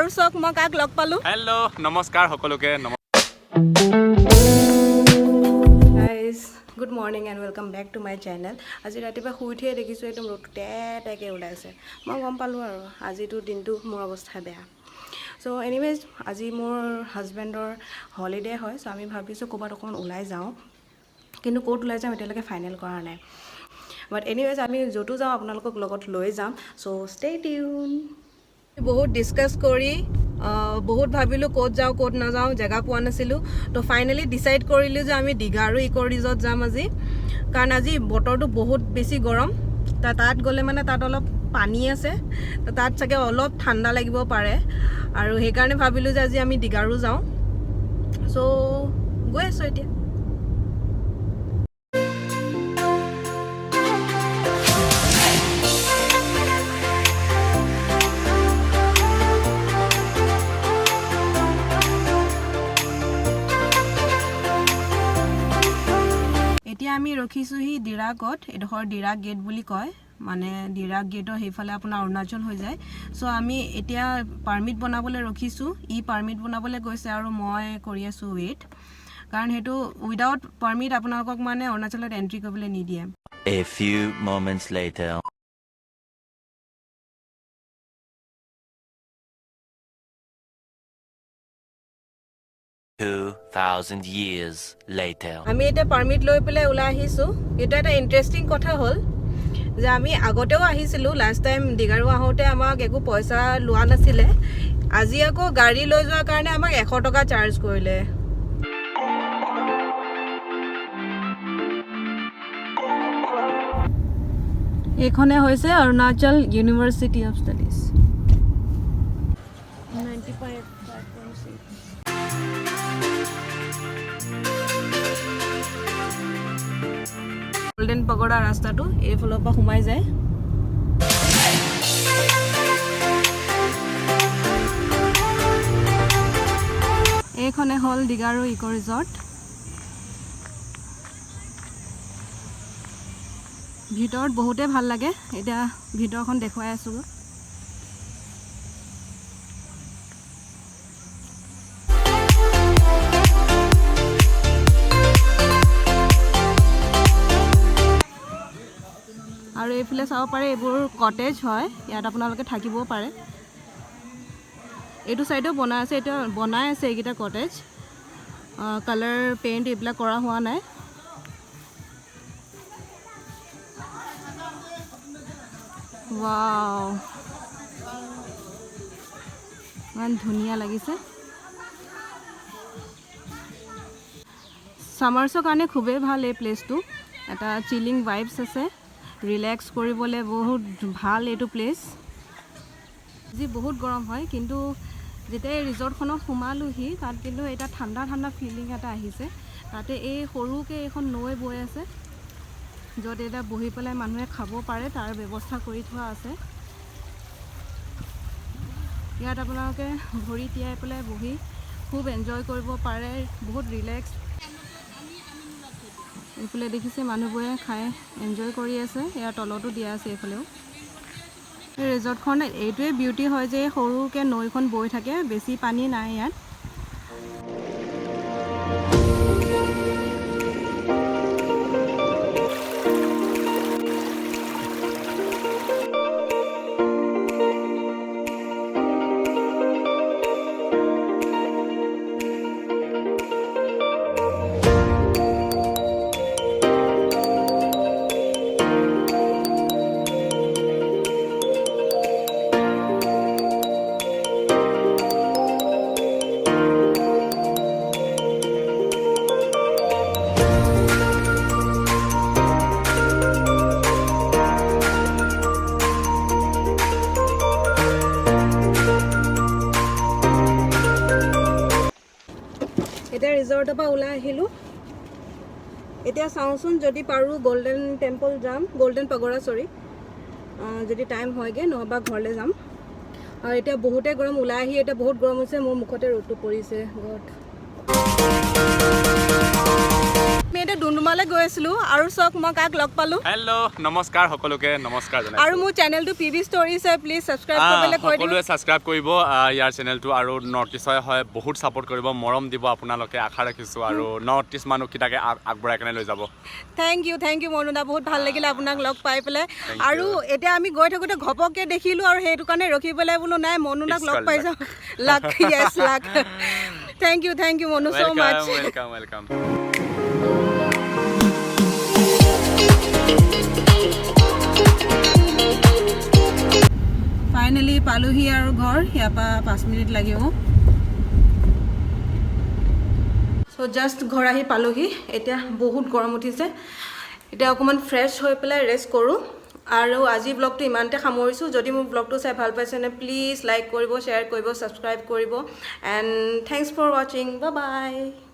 আৰু চাওক মই কাক লগ পালোঁ। হেল্ল', নমস্কাৰ সকলোকে। Guys, good morning and welcome back to my channel. আজি ৰাতিপুৱা শুই উঠিয়ে দেখিছোঁ একদম ৰ'দটো তে তেকৈ ওলাইছে। মই গম পালোঁ আৰু আজিতো দিনটো মোৰ অৱস্থা বেয়া। চ' এনিৱেজ, আজি মোৰ হাজবেণ্ডৰ হলিডে হয়। চ' আমি ভাবিছোঁ ক'ৰবাত অকণমান ওলাই যাওঁ, কিন্তু ক'ত ওলাই যাম এতিয়ালৈকে ফাইনেল কৰা নাই। বাট এনিৱেজ, আমি য'তো যাওঁ আপোনালোকক লগত লৈ যাম। চ' ষ্টে টিউন। বহুত ডিছকাছ কৰি বহুত ভাবিলোঁ ক'ত যাওঁ ক'ত নাযাওঁ, জেগা পোৱা নাছিলোঁ। তো ফাইনেলি ডিচাইড কৰিলোঁ যে আমি দীঘাৰু ইক' ৰিজৰ্ট যাম আজি, কাৰণ আজি বতৰটো বহুত বেছি গৰম। তাত গ'লে মানে তাত অলপ পানী আছে, তো তাত চাগে অলপ ঠাণ্ডা লাগিব পাৰে আৰু সেইকাৰণে ভাবিলোঁ যে আজি আমি দীঘাৰু যাওঁ। চ' গৈ আছোঁ এতিয়া। এতিয়া আমি ৰখিছোঁহি ডিৰাকত। এইডোখৰ ডিৰাক গেট বুলি কয়, মানে ডিৰাক গেটৰ সেইফালে আপোনাৰ অৰুণাচল হৈ যায়। চ' আমি এতিয়া পাৰ্মিট বনাবলৈ ৰখিছোঁ। ই পাৰ্মিট বনাবলৈ গৈছে আৰু মই কৰি আছোঁ ৱেইট, কাৰণ সেইটো উইদাউট পাৰ্মিট আপোনালোকক মানে অৰুণাচলত এণ্ট্ৰি কৰিবলৈ নিদিয়ে। A few moments later. 2,000 years later. আমি এতিয়া পাৰ্মিট লৈ পেলাই ওলাই আহিছোঁ। এইটো এটা ইণ্টাৰেষ্টিং কথা হ'ল যে আমি আগতেও আহিছিলোঁ, লাষ্ট টাইম দীঘাৰু আহোঁতে আমাক একো পইচা লোৱা নাছিলে। আজি আকৌ গাড়ী লৈ যোৱাৰ কাৰণে আমাক 100 টকা চাৰ্জ কৰিলে। এইখনে হৈছে Arunachal university of studies. 95.6। Golden pagoda ৰাস্তাটো এইফালৰ পৰা সোমাই যায়। এইখনে হ'ল দীঘাৰু ইক' ৰিজৰ্ট। ভিতৰত বহুতেই ভাল লাগে। এতিয়া ভিতৰখন দেখুৱাই আছোঁ। আৰু এইফালে চাব পাৰে, এইবোৰ কটেজ হয়, ইয়াত আপোনালোকে থাকিবও পাৰে। এইটো চাইডেও বনাই আছে, এতিয়া বনাই আছে এইকেইটা কটেজ। কালাৰ পেইণ্ট এইবিলাক কৰা হোৱা নাই। ৱাও, ইমান ধুনীয়া লাগিছে। ছামাৰ্ছৰ কাৰণে খুবেই ভাল এই প্লেচটো। এটা চিলিং ভাইবছ আছে, ৰিলেক্স কৰিবলৈ বহুত ভাল এইটো প্লেচ। আজি বহুত গৰম হয়, কিন্তু যেতিয়া এই ৰিজৰ্টখনত সোমালোহি তাত কিন্তু এটা ঠাণ্ডা ঠাণ্ডা ফিলিং এটা আহিছে। তাতে এই সৰুকৈ এইখন নৈ বৈ আছে, য'ত এতিয়া বহি পেলাই মানুহে খাব পাৰে, তাৰ ব্যৱস্থা কৰি থোৱা আছে। ইয়াত আপোনালোকে ভৰি তিয়াই পেলাই বহি খুব এনজয় কৰিব পাৰে, বহুত ৰিলেক্স। এইফালে দেখিছে মানুহবোৰে খাই এনজয় কৰি আছে। ইয়াৰ তলতো দিয়া আছে এইফালেও। এই ৰিজৰ্টখন এইটোৱে বিউটি হয় যে এই সৰুকৈ নৈখন বৈ থাকে, বেছি পানী নাই ইয়াত। এতিয়া ৰিজৰ্টৰ পৰা ওলাই আহিলোঁ। এতিয়া চাওঁচোন, যদি পাৰোঁ গল্ডেন টেম্পল যাম, গল্ডেন পাগৰা, চৰি, যদি টাইম হয়গৈ, নহ'বা ঘৰলৈ যাম। আৰু এতিয়া বহুতেই গৰম, ওলাই আহি এতিয়া বহুত গৰম হৈছে, মোৰ মুখতে ৰ'দটো পৰিছে ঘৰত। এতিয়া ডুমডুমালৈ গৈ আছিলোঁ আৰু চাওক মই কাক লগ পালোঁ। হেল্ল', নমস্কাৰ সকলোকে, নমস্কাৰ জনাইছোঁ। আৰু মোৰ চেনেলটো পি বি ষ্টৰিজ হয়, প্লিজ ছাবস্ক্ৰাইব কৰিবলৈ কৈ দিওঁ। সকলোৱে ছাবস্ক্ৰাইব কৰিব ইয়াৰ চেনেলটো আৰু নৰ্থ ইষ্টৰে হয়, বহুত ছাপোৰ্ট কৰিব, মৰম দিব আপোনালোকে, আশা ৰাখিছোঁ আৰু নৰ্থ ইষ্ট মানুহকেইটাকে আগবঢ়াই কেনে লৈ যাব। Thank U, thank U মনুদা, বহুত ভাল লাগিলে আপোনাক লগ পাই পেলাই। Thank আৰু you. এতিয়া আমি গৈ থাকোঁতে ঘপককৈ দেখিলোঁ আৰু সেইটো কাৰণে ৰখি পেলাই বোলো নাই, মনুদাক It's log called পাই luck. যাওঁ। Luck, yes, luck. Thank you, thank you Manu, so much. Welcome, welcome. Finally পালোহি আৰু ঘৰ, ইয়াৰ পৰা 5 মিনিট লাগিব। চ' জাষ্ট ঘৰ আহি পালোহি। এতিয়া বহুত গৰম উঠিছে, এতিয়া অকণমান ফ্ৰেছ হৈ পেলাই ৰেষ্ট কৰোঁ আৰু আজি ব্লগটো ইমানতে সামৰিছোঁ। যদি মোৰ ব্লগটো চাই ভাল পাইছে, প্লিজ লাইক কৰিব, শ্বেয়াৰ কৰিব, ছাবস্ক্ৰাইব কৰিব and thanks for watching. Bye bye.